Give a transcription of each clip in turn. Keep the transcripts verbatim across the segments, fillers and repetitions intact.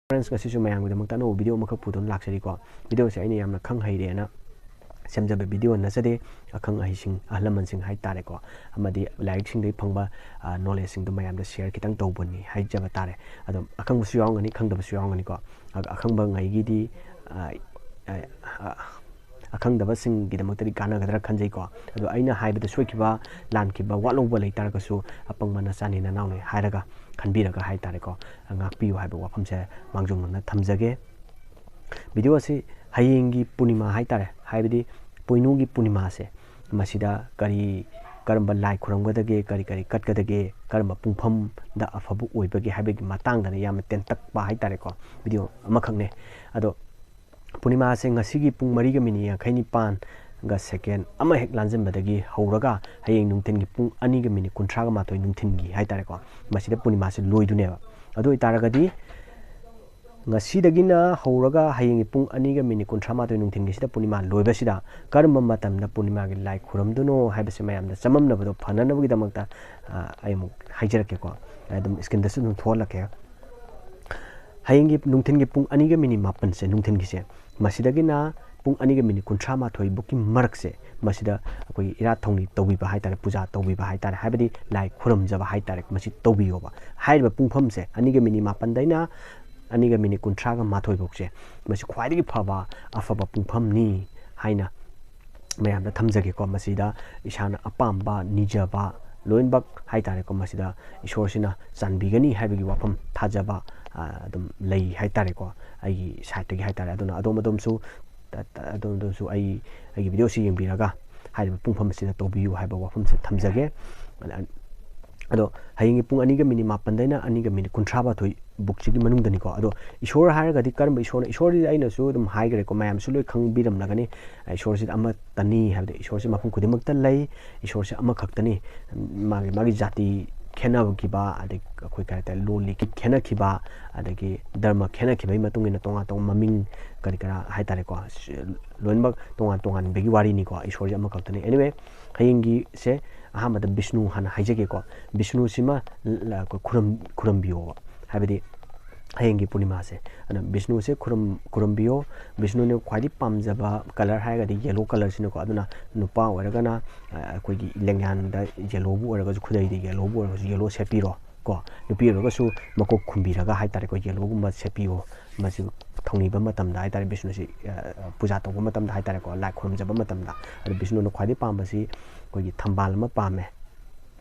Friends, ꯉꯁꯤꯁꯨ ꯃꯌꯥꯝꯒꯤꯗꯃꯛꯇ ꯑꯅꯧꯕ video ꯑꯃꯈꯛ ꯄꯨꯗꯨꯅ ꯂꯥꯛꯆꯔꯤꯀꯣ꯫ Video ꯁꯦ ꯑꯩꯅ ꯌꯥꯝꯅ ꯈꯪ ꯍꯩꯔꯦꯅ ꯁꯦꯝꯖꯕ video ꯅꯠꯆꯗꯦ꯫ ꯑꯈꯪ ꯑꯍꯩꯁꯤꯡ, ꯑꯍꯜ ꯂꯃꯟꯁꯤꯡ ꯍꯥꯏꯇꯥꯔꯦꯀꯣ, ꯑꯃꯗꯤ ꯂꯥꯏꯔꯤꯛꯁꯤꯡꯗꯒꯤ ꯐꯪꯕ, ꯑ, knowledge ꯁꯤꯡꯗꯣ ꯃꯌꯥꯝꯗ share ꯈꯤꯇꯪ ꯇꯧꯕꯅꯤ ꯍꯥꯏꯖꯕ ꯇꯥꯔꯦ꯫ ꯑꯗꯣ ꯑꯈꯪꯕꯁꯨ ꯌꯥꯎꯔꯝꯒꯅꯤ, ꯈꯪꯗꯕꯁꯨ ꯌꯥꯎꯔꯝꯒꯅꯤꯀꯣ꯫ ꯑ-, ꯑꯈꯪꯕ ꯉꯩꯒꯤꯗꯤ, ꯑ, ꯑ, ꯑ, ꯑꯈꯪꯗꯕꯁꯤꯡꯒꯤꯗꯃꯛꯇꯗꯤ ꯀꯥꯟꯅꯒꯗ꯭ꯔꯥ ꯈꯟꯖꯩꯀꯣ꯫ ꯑꯗꯣ ꯑꯩꯅ ꯍꯥꯏꯕꯗ ꯁꯣꯏꯈꯤꯕ, ꯂꯥꯟꯈꯤꯕ, ꯋꯥꯠꯍꯧꯕ ꯂꯩꯇꯥꯔꯒꯁꯨ ꯑꯄꯪꯕ ꯅꯆꯥꯅꯤ ꯅꯅꯥꯎꯅꯤ ꯍꯥꯏꯔꯒ ꯈꯟꯕꯤꯔꯒ ꯍꯥꯏꯇꯥꯔꯦꯀꯣ, ꯉꯥꯛꯄꯤꯌꯨ ꯍꯥꯏꯕ ꯋꯥꯐꯝꯁꯦ ꯃꯥꯡꯖꯧꯅꯅ ꯊꯝꯖꯒꯦ꯫ Video ꯑꯁꯤ ꯍꯌꯦꯡꯒꯤ ꯄꯨꯔꯅꯤꯃꯥ ꯍꯥꯏꯇꯥꯔꯦ, ꯍꯥꯏꯕꯗꯤ ꯄꯣꯏꯅꯨꯒꯤ ꯄꯨꯔꯅꯤꯃꯥꯁꯦ, ꯃꯁꯤꯗ ꯀꯔꯤ, ꯀꯔꯝꯕ ꯂꯥꯏ ꯈꯨꯔꯝꯒꯗꯒꯦ, ꯀꯔꯤ ꯀꯔꯤ ꯀꯠꯀꯗꯒꯦ, ꯀꯔꯝꯕ ꯄꯨꯡꯐꯝꯗ ꯑꯐꯕ ꯑꯣꯏꯕꯒꯦ ꯍꯥꯏꯕꯒꯤ ꯃꯇꯥꯡꯗꯅ ꯌꯥꯝꯅ ꯇꯦꯟꯇꯛꯄ ꯍꯥꯏꯇꯥꯔꯦꯀꯣ, video ꯑꯃꯈꯛꯅꯦ꯫ ꯑꯗꯣ ꯄꯨꯔꯅꯤꯃꯥꯁꯦ ꯉꯁꯤꯒꯤ ꯄꯨꯡ ꯃꯔꯤꯒ ꯃꯤꯅꯤꯠ ꯌꯥꯡꯈꯩ ꯅꯤꯄꯥꯟꯒ second ꯑꯃ ꯍꯦꯛ ꯂꯥꯟꯖꯟꯕꯗꯒꯤ ꯍꯧꯔꯒ ꯍꯌꯦꯡ ꯅꯨꯡꯊꯤꯟꯒꯤ ꯄꯨꯡ ꯑꯅꯤꯒ ꯃꯤꯅꯤꯠ ꯀꯨꯟꯊ꯭ꯔꯥꯒ ꯃꯥꯊꯣꯏ ꯅꯨꯡꯊꯤꯟꯒꯤ ꯍꯥꯏꯇꯥꯔꯦꯀꯣ, ꯃꯁꯤꯗ ꯄꯨꯔꯅꯤꯃꯥꯁꯦ ꯂꯣꯏꯗꯣꯏꯅꯦꯕ꯫ ꯑꯗꯨ ꯑꯣꯏꯇꯥꯔꯒꯗꯤ ꯉꯁꯤꯗꯒꯤꯅ ꯍꯧꯔꯒ ꯍꯌꯦꯡꯒꯤ ꯄꯨꯡ ꯑꯅꯤꯒ ꯃꯤꯅꯤꯠ ꯀꯨꯟꯊ꯭ꯔꯥ ꯃꯥꯊꯣꯏ ꯅꯨꯡꯊꯤꯟꯒꯤꯁꯤꯗ ꯄꯨꯔꯅꯤꯃꯥ ꯂꯣꯏꯕꯁꯤꯗ ꯀꯔꯝꯕ ꯃꯇꯝꯗ ꯄꯨꯔꯅꯤꯃꯥꯒꯤ ꯂꯥꯏ ꯈꯨꯔꯝꯗꯣꯏꯅꯣ ꯍꯥꯏꯕꯁꯦ ꯃꯌꯥꯝꯗ ꯆꯃꯝꯅꯕꯗꯣ ꯐꯅꯅꯕꯒꯤꯗꯃꯛꯇ, ꯑ, ꯑꯩ ꯑꯃꯨꯛ ꯍꯥꯏꯖꯔꯛꯀꯦꯀꯣ꯫ ꯑꯗꯨꯝ screen ꯗꯁꯨ ꯑꯗꯨꯝ ꯊꯣꯛꯍꯜꯂꯛꯀꯦ꯫ ꯍꯌꯦꯡꯒꯤ ꯅꯨꯡꯊꯤꯟꯒꯤ ꯄꯨꯡ ꯑꯅꯤꯒ ꯃꯤꯅꯤꯠ ꯃꯥꯄꯟꯁꯦ, ꯅꯨꯡꯊꯤꯟꯒꯤꯁꯦ, ꯃꯁꯤꯗꯒꯤꯅ ꯄꯨꯡ ꯑꯅꯤꯒ ꯃꯤꯅꯤꯠ ꯀꯨꯟꯊ꯭ꯔꯥ ꯃꯥꯊꯣꯏ ꯕꯨꯛꯀꯤ ꯃꯔꯛꯁꯦ, ꯃꯁꯤꯗ ꯑꯩꯈꯣꯏꯒꯤ ꯏꯔꯥꯠ ꯊꯧꯅꯤ ꯇꯧꯕꯤꯕ ꯍꯥꯏꯇꯥꯔꯦ, ꯄꯨꯖꯥ ꯇꯧꯕꯤꯕ ꯍꯥꯏꯇꯥꯔꯦ, ꯍꯥꯏꯕꯗꯤ ꯂꯥꯏ ꯈꯨꯔꯨꯝꯖꯕ ꯍꯥꯏꯇꯥꯔꯦ, ꯃꯁꯤ ꯇꯧꯕꯤꯌꯣꯕ꯫ ꯍꯥꯏꯔꯤꯕ ꯄꯨꯡꯐꯝꯁꯦ ꯑꯅꯤꯒ ꯃꯤꯅꯤꯠ ꯃꯥꯄꯟꯗꯩꯅ ꯑꯅꯤꯒ ꯃꯤꯅꯤꯠ ꯀꯨꯟꯊ꯭ꯔꯥꯒ ꯃꯥꯊꯣꯏ ꯐꯥꯎꯁꯦ, ꯃꯁꯤ ꯈ꯭ꯋꯥꯏꯗꯒꯤ ꯐꯕ ꯑꯐꯕ ꯄꯨꯡꯐꯝꯅꯤ ꯍꯥꯏꯅ ꯃꯌꯥꯝꯗ ꯊꯝꯖꯒꯦꯀꯣ꯫ ꯃꯁꯤꯗ ꯏꯁꯥꯅ ꯑꯄꯥꯝꯕ ꯅꯤꯖꯕ ꯂꯣꯏꯅꯃꯛ ꯍꯥꯏꯇꯥꯔꯦꯀꯣ, ꯃꯁꯤꯗ ꯏꯁꯣꯔꯁꯤꯅ ꯆꯥꯟꯕꯤꯒꯅꯤ ꯍꯥꯏꯕꯒꯤ ꯋꯥꯐꯝ ꯊꯥꯖꯕ, ꯑ, ꯑꯗꯨꯝ ꯂꯩ ꯍꯥꯏꯇꯥꯔꯦꯀꯣ, ꯑꯩꯒꯤ side ꯇꯒꯤ ꯍꯥꯏꯇꯥꯔꯦ꯫ ꯑꯗꯨꯅ ꯑꯗꯣꯝ ꯑꯗꯣꯝꯁꯨ, ꯇ-, ꯇ-, ꯑꯗꯣꯝ ꯑꯗꯣꯝꯁꯨ ꯑꯩ, ꯑꯩꯒꯤ video ꯁꯤ ꯌꯦꯡꯕꯤꯔꯒ ꯍꯥꯏꯔꯤꯕ ꯄꯨꯡꯐꯝ ꯑꯁꯤꯗ ꯇꯧꯕꯤꯌꯨ ꯍꯥꯏꯕ ꯋꯥꯐꯝꯁꯦ ꯊꯝꯖꯒꯦ꯫ ꯑꯗꯣ ꯍꯌꯦꯡꯒꯤ ꯄꯨꯡ ꯑꯅꯤꯒ ꯃꯤꯅꯤꯠ ꯃꯥꯄꯟꯗꯩꯅ ꯑꯅꯤꯒ ꯃꯤꯅꯤꯠ ꯀꯨꯟꯊ꯭ꯔꯥ ꯃꯥꯊꯣꯏ ꯕꯨꯛꯁꯤꯒꯤ ꯃꯅꯨꯡꯗꯅꯤꯀꯣ꯫ ꯑꯗꯣ ꯏꯁꯣꯔ ꯍꯥꯏꯔꯒꯗꯤ ꯀꯔꯝꯕ ꯏꯁꯣꯔꯅꯣ? ꯏꯁꯣꯔꯗꯤ ꯑꯩꯅꯁꯨ ꯑꯗꯨꯝ ꯍꯥꯏꯈ꯭ꯔꯦꯀꯣ, ꯃꯌꯥꯝꯁꯨ ꯂꯣꯏ ꯈꯪꯕꯤꯔꯝꯂꯒꯅꯤ꯫ ꯏꯁꯣꯔꯁꯤꯗꯤ ꯑꯃꯠꯇꯅꯤ ꯍꯥꯏꯕꯗꯤ ꯏꯁꯣꯔꯁꯤ ꯃꯐꯝ ꯈꯨꯗꯤꯡꯃꯛꯇ ꯂꯩ꯫ ꯏꯁꯣꯔꯁꯤ ꯑꯃꯈꯛꯇꯅꯤ꯫ ꯃꯥꯒꯤ, ꯃꯥꯒꯤ ꯖꯥꯇꯤ ꯈꯦꯠꯅꯈꯤꯕ, ꯑꯗꯒꯤ ꯑꯩꯈꯣꯏ ꯀꯔꯤ ꯍꯥꯏꯇꯥꯔꯦ, ꯂꯣꯟ ꯂꯤꯛꯀꯤ ꯈꯦꯠꯅꯈꯤꯕ, ꯑꯗꯒꯤ ꯙꯔꯃ ꯈꯦꯠꯅꯈꯤꯕꯒꯤ ꯃꯇꯨꯡ ꯏꯟꯅ ꯇꯣꯉꯥꯟ ꯇꯣꯉꯥꯟꯕ ꯃꯃꯤꯡ ꯀꯔꯤ ꯀꯔꯥ ꯍꯥꯏꯇꯥꯔꯦꯀꯣ, ꯂꯣꯏꯅꯃꯛ ꯇꯣꯉꯥꯟ ꯇꯣꯉꯥꯟꯕꯒꯤ ꯋꯥꯔꯤꯅꯤꯀꯣ꯫ ꯏꯁꯣꯔꯁꯦ ꯑꯃꯈꯛꯇꯅꯤ꯫ Anyway, ꯍꯌꯦꯡꯒꯤꯁꯦ ꯑꯍꯥꯟꯕꯗ ꯕꯤꯁꯅꯨ ꯍꯥꯟꯅ ꯍꯥꯏꯖꯒꯦꯀꯣ꯫ ꯕꯤꯁꯅꯨꯁꯤꯃ ꯂ-, ꯑꯩꯈꯣꯏ ꯈꯨꯔꯨꯝ-, ꯈꯨꯔꯨꯝꯕꯤꯌꯣꯕ꯫ ꯍꯥꯏꯕꯗꯤ ꯍꯌꯦꯡꯒꯤ ꯄꯨꯔꯅꯤꯃꯥꯁꯦ꯫ ꯑꯗꯨꯅ ꯕꯤꯁꯅꯨꯁꯦ ꯈꯨꯔꯨꯝ-, ꯈꯨꯔꯨꯝꯕꯤꯌꯣ꯫ ꯕꯤꯁꯅꯨꯅ ꯈ꯭ꯋꯥꯏꯗꯒꯤ ꯄꯥꯝꯖꯕ colour ꯍꯥꯏꯔꯒꯗꯤ yellow colourꯁꯤꯅꯀꯣ꯫ ꯑꯗꯨꯅ ꯅꯨꯄꯥ ꯑꯣꯏꯔꯒꯅ, ꯑ, ꯑꯩꯈꯣꯏꯒꯤ ꯂꯦꯡꯌꯥꯟꯗ yellowꯕꯨ ꯑꯣꯏꯔꯒꯁꯨ, ꯈꯨꯗꯩꯗ yellowꯕꯨ ꯑꯣꯏꯔꯒꯁꯨ yellow ꯁꯦꯠꯄꯤꯔꯣ ꯀꯣ꯫ ꯅꯨꯄꯤ ꯑꯣꯏꯔꯒꯁꯨ ꯃꯀꯣꯛ ꯈꯨꯝꯕꯤꯔꯒ ꯍꯥꯏꯇꯥꯔꯦꯀꯣ, yellowꯒꯨꯝꯕ ꯁꯦꯠꯄꯤꯌꯣ꯫ ꯃꯁꯤ ꯊꯧꯅꯤꯕ ꯃꯇꯝꯗ ꯍꯥꯏꯇꯥꯔꯦ, ꯕꯤꯁꯅꯨꯁꯤ, ꯑ, ꯄꯨꯖꯥ ꯇꯧꯕ ꯃꯇꯝꯗ ꯍꯥꯏꯇꯥꯔꯦꯀꯣ, ꯂꯥꯏ ꯈꯨꯔꯨꯝꯖꯕ ꯃꯇꯝꯗ꯫ ꯑꯗꯣ ꯕꯤꯁꯅꯨꯅ ꯈ꯭ꯋꯥꯏꯗꯒꯤ ꯄꯥꯝꯕꯁꯤ ꯑꯩꯈꯣꯏꯒꯤ ꯊꯝꯕꯥꯜ ꯑꯃ ꯄꯥꯝꯃꯦ꯫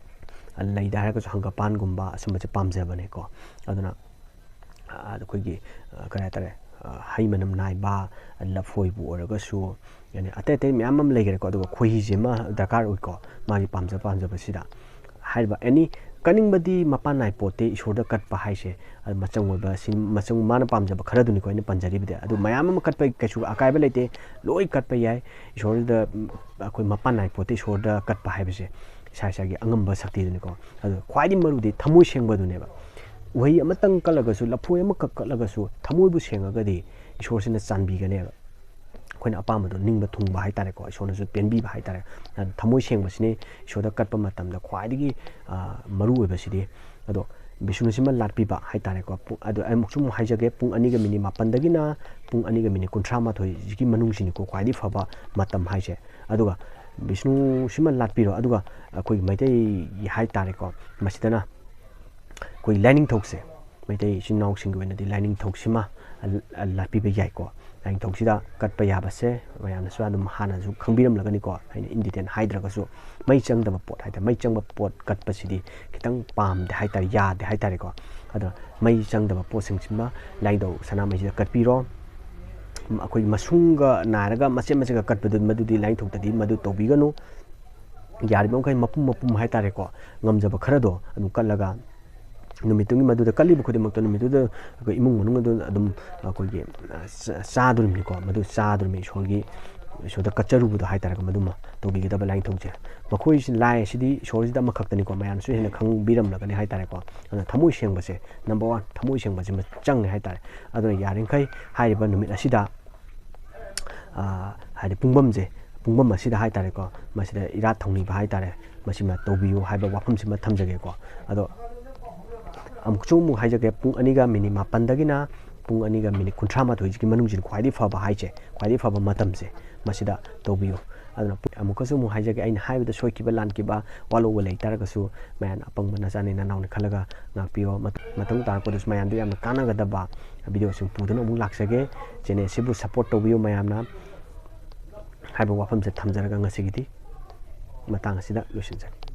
ꯂꯩꯗ ꯍꯥꯏꯔꯒꯁꯨ ꯍꯪꯒꯄꯥꯟꯒꯨꯝꯕ ꯑꯁꯨꯝꯕꯁꯦ ꯄꯥꯝꯖꯕꯅꯦꯀꯣ꯫ ꯑꯗꯨꯅ, ꯑ, ꯑꯩꯈꯣꯏꯒꯤ, ꯑ, ꯀꯔꯤ ꯍꯥꯏꯇꯥꯔꯦ, ꯑ, ꯍꯩ ꯃꯅꯝ ꯅꯥꯏꯕ, ꯂꯐꯣꯏꯕꯨ ꯑꯣꯏꯔꯒꯁꯨ, ꯌꯥꯅꯤ, ꯑꯇꯩ ꯑꯇꯩ ꯃꯌꯥꯝ ꯑꯃ ꯂꯩꯈꯔꯦꯀꯣ꯫ ꯑꯗꯨꯒ ꯈꯣꯏꯍꯤꯁꯤꯃ ꯗꯔꯀꯥꯔ ꯑꯣꯏꯀꯣ, ꯃꯥꯒꯤ ꯄꯥꯝꯖ ꯄꯥꯝꯖꯕꯁꯤꯗ꯫ ꯍꯥꯏꯔꯤꯕ any, ꯀꯠꯅꯤꯡꯕꯗꯤ ꯃꯄꯥꯟ ꯅꯥꯏ ꯄꯣꯠꯇꯦ, ꯏꯁꯣꯔꯗ ꯀꯠꯄ ꯍꯥꯏꯁꯦ꯫ ꯑꯗꯨ ꯃꯆꯪ ꯑꯣꯏꯕ ꯁꯤ, ꯃꯆꯪ ꯃꯥꯅ ꯄꯥꯝꯖꯕ ꯈꯔꯗꯨꯅꯤꯀꯣ ꯑꯩꯅ ꯄꯟꯖꯔꯤꯕꯗꯤ꯫ ꯑꯗꯨ ꯃꯌꯥꯝ ꯑꯃ ꯀꯠꯄ ꯀꯩꯁꯨ ꯑꯀꯥꯏꯕ ꯂꯩꯇꯦ, ꯂꯣꯏ ꯀꯠꯄ ꯌꯥꯏ꯫ ꯏꯁꯣꯔꯗ, ꯎꯝ, ꯑꯩꯈꯣꯏ ꯃꯄꯥꯟ ꯅꯥꯏ ꯄꯣꯠꯇꯦ ꯏꯁꯣꯔꯗ ꯀꯠꯄ ꯍꯥꯏꯕꯁꯦ, ꯏꯁꯥ ꯏꯁꯥꯒꯤ ꯑꯉꯝꯕ ꯁꯛꯇꯤꯗꯨꯅꯤꯀꯣ꯫ ꯑꯗꯣ ꯈ꯭ꯋꯥꯏꯗꯒꯤ ꯃꯔꯨꯗꯤ ꯊꯃꯣꯏ ꯁꯦꯡꯕꯗꯨꯅꯦꯕ꯫ ꯎꯍꯩ ꯑꯃꯇꯪ ꯀꯠꯂꯒꯁꯨ, ꯂꯐꯣꯏ ꯑꯃꯈꯛ ꯀꯠꯂꯒꯁꯨ ꯊꯃꯣꯏꯕꯨ ꯁꯦꯡꯉꯒꯗꯤ ꯏꯁꯣꯔꯁꯤꯅ ꯆꯥꯟꯕꯤꯒꯅꯦꯕ꯫ ꯑꯩꯈꯣꯏꯅ ꯑꯄꯥꯝꯕꯗꯣ ꯅꯤꯡꯕ ꯊꯨꯡꯕ ꯍꯥꯏꯇꯥꯔꯦꯀꯣ, ꯏꯁꯣꯔꯅꯁꯨ ꯄꯦꯟꯕꯤꯕ ꯍꯥꯏꯇꯥꯔꯦ꯫ ꯑꯗꯨꯅ ꯊꯃꯣꯏ ꯁꯦꯡꯕꯁꯤꯅꯤ ꯏꯁꯣꯔꯗ ꯀꯠꯄ ꯃꯇꯝꯗ ꯈ꯭ꯋꯥꯏꯗꯒꯤ, ꯑ, ꯃꯔꯨ ꯑꯣꯏꯕꯁꯤꯗꯤ꯫ ꯑꯗꯣ ꯕꯤꯁꯅꯨꯁꯤꯃ ꯂꯥꯠꯄꯤꯕ ꯍꯥꯏꯇꯥꯔꯦꯀꯣ꯫ ꯄꯨꯡ, ꯑꯗꯣ ꯑꯩ ꯑꯃꯨꯛꯁꯨ ꯑꯃꯨꯛ ꯍꯥꯏꯖꯒꯦ, ꯄꯨꯡ ꯑꯅꯤꯒ ꯃꯤꯅꯤꯠ ꯃꯥꯄꯟꯗꯒꯤꯅ ꯄꯨꯡ ꯑꯅꯤꯒ ꯃꯤꯅꯤꯠ ꯀꯨꯟꯊ꯭ꯔꯥꯃꯥꯊꯣꯏꯁꯤꯒꯤ ꯃꯅꯨꯡꯁꯤꯅꯤꯀꯣ ꯈ꯭ꯋꯥꯏꯗꯒꯤ ꯐꯕ ꯃꯇꯝ ꯍꯥꯏꯁꯦ꯫ ꯑꯗꯨꯒ ꯕꯤꯁꯅꯨꯁꯤꯃ ꯂꯥꯠꯄꯤꯔꯣ꯫ ꯑꯗꯨꯒ ꯑꯩꯈꯣꯏꯒꯤ ꯃꯩꯇꯩꯒꯤ ꯍꯥꯏꯇꯥꯔꯦꯀꯣ, ꯃꯁꯤꯗꯅ ꯑꯩꯈꯣꯏ ꯂꯥꯏꯅꯤꯡꯊꯧꯁꯦ, ꯃꯩꯇꯩ ꯏꯆꯤꯟ ꯏꯅꯥꯎꯁꯤꯡꯒꯤ ꯑꯣꯏꯅꯗꯤ ꯂꯥꯏꯅꯤꯡꯊꯧꯁꯤꯃ ꯂꯥꯠꯄꯤꯕ ꯌꯥꯏꯀꯣ꯫ ꯂꯥꯏꯅꯤꯡꯊꯧꯁꯤꯗ ꯀꯠꯄ ꯌꯥꯕꯁꯦ ꯃꯌꯥꯝꯅꯁꯨ ꯑꯗꯨꯝ ꯍꯥꯟꯅꯁꯨ ꯈꯪꯕꯤꯔꯝꯂꯒꯅꯤꯀꯣ, ꯑꯩꯅ in detail ꯍꯥꯏꯗ꯭ꯔꯒꯁꯨ꯫ ꯃꯩ ꯆꯪꯗꯕ ꯄꯣꯠ ꯍꯥꯏꯇꯥꯔꯦ, ꯃꯩ ꯆꯪꯕ ꯄꯣꯠ ꯀꯠꯄꯁꯤꯗꯤ ꯈꯤꯇꯪ ꯄꯥꯝꯗꯦ ꯍꯥꯏꯇꯥꯔꯦ, ꯌꯥꯗꯦ ꯍꯥꯏꯇꯥꯔꯦꯀꯣ꯫ ꯑꯗꯨꯅ ꯃꯩ ꯆꯪꯗꯕ ꯄꯣꯠꯁꯤꯡꯁꯤꯃ ꯂꯥꯏꯅꯤꯡꯊꯧ ꯁꯅꯥꯃꯍꯤꯁꯤꯗ ꯀꯠꯄꯤꯔꯣ꯫ ꯑꯩꯈꯣꯏꯒꯤ ꯃꯁꯨꯡꯒ ꯅꯥꯏꯔꯒ ꯃꯆꯦꯠ ꯃꯆꯦꯠꯀ ꯀꯠꯄꯗꯨ, ꯃꯗꯨꯗꯤ ꯂꯥꯏꯅꯤꯡꯊꯧꯗꯗꯤ ꯃꯗꯨ ꯇꯧꯕꯤꯒꯅꯨ꯫ ꯌꯥꯔꯤꯕ ꯃꯈꯩ ꯃꯄꯨꯝ ꯃꯄꯨꯝ ꯍꯥꯏꯇꯥꯔꯦꯀꯣ, ꯉꯝꯖꯕ ꯈꯔꯗꯣ ꯑꯗꯨꯝ ꯀꯠꯂꯒ, ꯅꯨꯃꯤꯠꯇꯨꯒꯤ ꯃꯗꯨꯗ ꯀꯠꯂꯤꯕ ꯈꯨꯗꯤꯡꯃꯛꯇꯣ ꯅꯨꯃꯤꯠꯇꯨꯗ ꯑꯩꯈꯣꯏ ꯏꯃꯨꯡ ꯃꯅꯨꯡ ꯑꯗꯨ ꯑꯗꯨꯝ ꯑꯩꯈꯣꯏꯒꯤ, ꯑ, ꯆꯥ-, ꯆꯥꯗꯣꯔꯤꯕꯅꯤꯀꯣ꯫ ꯃꯗꯨ ꯆꯥꯗꯣꯔꯤꯕꯅꯤ ꯏꯁꯣꯔꯒꯤ, ꯏꯁꯣꯔꯗ ꯀꯠꯆꯔꯨꯕꯗꯣ ꯍꯥꯏꯇꯥꯔꯦꯀꯣ꯫ ꯃꯗꯨꯃ ꯇꯧꯕꯤꯒꯗꯕ ꯂꯥꯏꯅꯤꯡꯊꯧꯁꯦ꯫ ꯃꯈꯣꯏꯁꯤ, ꯂꯥꯏ ꯑꯁꯤꯗꯤ ꯏꯁꯣꯔꯁꯤꯗ ꯑꯃꯈꯛꯇꯅꯤꯀꯣ, ꯃꯌꯥꯝꯁꯨ ꯍꯦꯟꯅ ꯈꯪꯕꯤꯔꯝꯂꯒꯅꯤ ꯍꯥꯏꯇꯥꯔꯦꯀꯣ꯫ ꯑꯗꯨꯅ ꯊꯃꯣꯏ ꯁꯦꯡꯕꯁꯦ number one, ꯊꯃꯣꯏ ꯁꯦꯡꯕꯁꯤꯃ ꯆꯪꯉꯦ ꯍꯥꯏꯇꯥꯔꯦ꯫ ꯑꯗꯨꯅ ꯌꯥꯔꯤꯈꯩ ꯍꯥꯏꯔꯤꯕ ꯅꯨꯃꯤꯠ ꯑꯁꯤꯗ, ꯑ, ꯍꯥꯏꯗꯤ ꯄꯨꯡꯐꯝꯁꯦ, ꯄꯨꯡꯐꯝ ꯑꯁꯤꯗ ꯍꯥꯏꯇꯥꯔꯦꯀꯣ, ꯃꯁꯤꯗ ꯏꯔꯥꯠ ꯊꯧꯅꯤꯕ ꯍꯥꯏꯇꯥꯔꯦ, ꯃꯁꯤꯃ ꯇꯧꯕꯤꯌꯨ ꯍꯥꯏꯕ ꯋꯥꯐꯝꯁꯤꯃ ꯊꯝꯖꯒꯦꯀꯣ꯫ ꯑꯗꯣ ꯑꯃꯨꯛꯁꯨ ꯑꯃꯨꯛ ꯍꯥꯏꯖꯒꯦ, ꯄꯨꯡ ꯑꯅꯤꯒ ꯃꯤꯅꯤꯠ ꯃꯥꯄꯟꯗꯒꯤꯅ ꯄꯨꯡ ꯑꯅꯤꯒ ꯃꯤꯅꯤꯠ ꯀꯨꯟꯊ꯭ꯔꯥ ꯃꯥꯊꯣꯏꯁꯤꯒꯤ ꯃꯅꯨꯡꯁꯤꯅ ꯈ꯭ꯋꯥꯏꯗꯒꯤ ꯐꯕ ꯍꯥꯏꯁꯦ, ꯈ꯭ꯋꯥꯏꯗꯒꯤ ꯐꯕ ꯃꯇꯝꯁꯦ ꯃꯁꯤꯗ ꯇꯧꯕꯤꯌꯨ꯫ ꯑꯗꯨꯅ ꯑꯃꯨꯛꯀꯁꯨ ꯑꯃꯨꯛ ꯍꯥꯏꯖꯒꯦ, ꯑꯩꯅ ꯍꯥꯏꯕꯗ ꯁꯣꯏꯈꯤꯕ ꯂꯥꯟꯈꯤꯕ ꯋꯥꯠꯍꯧꯕ ꯂꯩ ꯇꯥꯔꯒꯁꯨ ꯃꯌꯥꯝ ꯑꯄꯪꯕ ꯅꯆꯥꯅꯤ ꯅꯅꯥꯎꯅꯤ ꯈꯜꯂꯒ ꯉꯥꯛꯄꯤꯌꯣ꯫ ꯃꯇꯨꯡ ꯇꯥꯔꯛꯄꯗꯁꯨ ꯃꯌꯥꯝꯗ ꯌꯥꯝꯅ ꯀꯥꯟꯅꯒꯗꯕ ꯚꯤꯗꯤꯑꯣꯁꯤꯡ ꯄꯨꯗꯨꯅ ꯑꯃꯨꯛ ꯂꯥꯛꯆꯒꯦ꯫ ꯆꯦꯅꯦꯜꯁꯤꯕꯨ ꯁꯞꯄꯣꯔꯠ ꯇꯧꯕꯤꯌꯨ ꯃꯌꯥꯝꯅ ꯍꯥꯏꯕ ꯋꯥꯐꯝꯁꯦ ꯊꯝꯖꯔꯒ ꯉꯁꯤꯒꯤꯗꯤ ꯃꯇꯥꯡ ꯑꯁꯤꯗ ꯂꯣꯏꯁꯤꯟꯖꯒꯦ꯫